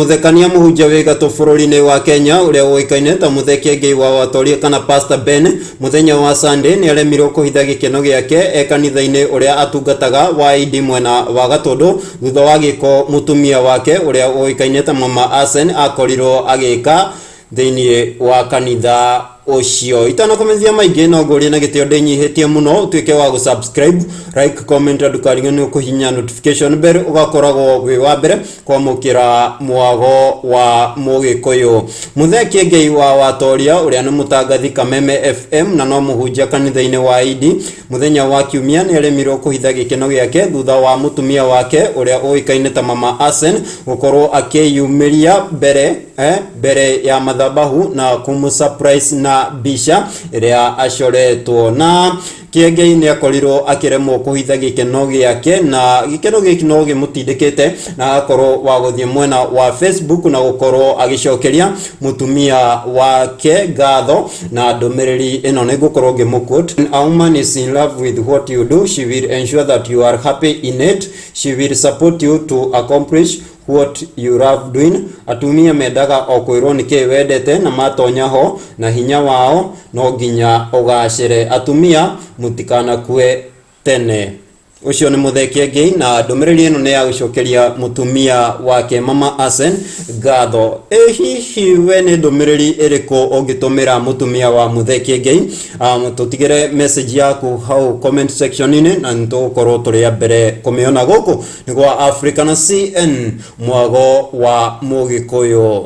Mũthekania mũhunjia wĩ gatũ bũrũri-inĩ wa Kenya ũrĩa ũĩkaine ta Mũthee Kĩengei wa Watoria kana Pastor Ben, mũthenya wa Sunday nĩaremirwo kũhitha gĩkeno gĩake e kanitha-inĩ ũrĩa atungataga wa AD mwena wa Gatũndũ thutha wa gĩko mũtumia wake ũrĩa ũĩkaine ta Mama Asen akorirwo agĩka thĩinĩ wa kanitha ũcio. Itanakũmenyithia maingĩ no ngũrie na gĩtĩo ndĩnyihĩtie mũno ũtuĩke wa gũ-subscribe, like, comment na ndũkariganĩrwo kũhihinya notification bell ũgakoragwo wĩ wa mbere kwamũkĩra mwago wa Mũgĩkũyũ. Mũthee Kĩengei wa Watoria ũrĩa nĩ mũtangathi Kameme FM na no mũhunjia kanitha-inĩ wa Idi Mũthenya wa Kiumia nĩaremirwo kũhitha gĩkeno gĩake thutha wa mũtumia wake ũrĩa ũĩkaine ta Mama Asen gũkorwo akĩyumĩria mbere eh, mbere ya mathabahu na kũmũ surprise na mbica ĩrĩa acoretwo na Kĩengei nĩakorirwo akĩremwo kũhitha gĩkeno gĩake na gĩkeno gĩkĩ no gĩmũtindĩkĩte na agakorwo wa gũthiĩ mwena wa Facebook na gũkorwo agĩcokeria mũtumia wake ngatho na ndũmĩrĩri ĩno nĩ ngũkorwo ngĩmũ-quote, A woman is in love with what you do, she will ensure that you are happy in it, she will support you to accomplish what you love doing. Atumia mendaga o kwĩrwo nĩkĩĩ wendete na matonya ho na hinya wao no nginya ũgacĩre. Atumia mũtikanakue tene. Ũcio nĩ Mũthee Kĩengei na ndũmĩrĩri ĩno nĩ ya gũcokeria mũtumia wake Mama Asen ngatho. Ĩ hihi we nĩ ndũmĩrĩri ĩrĩkũ ũngĩtũmĩra mũtumia wa Mũthee Kĩengei? Um, tũtigĩre message yaku hau comment section-inĩ na nĩ tũgũkorwo tũrĩ a mbere kũmĩona gũkũ nĩ gwa Africa na CN mwago wa Mũgĩkũyũ.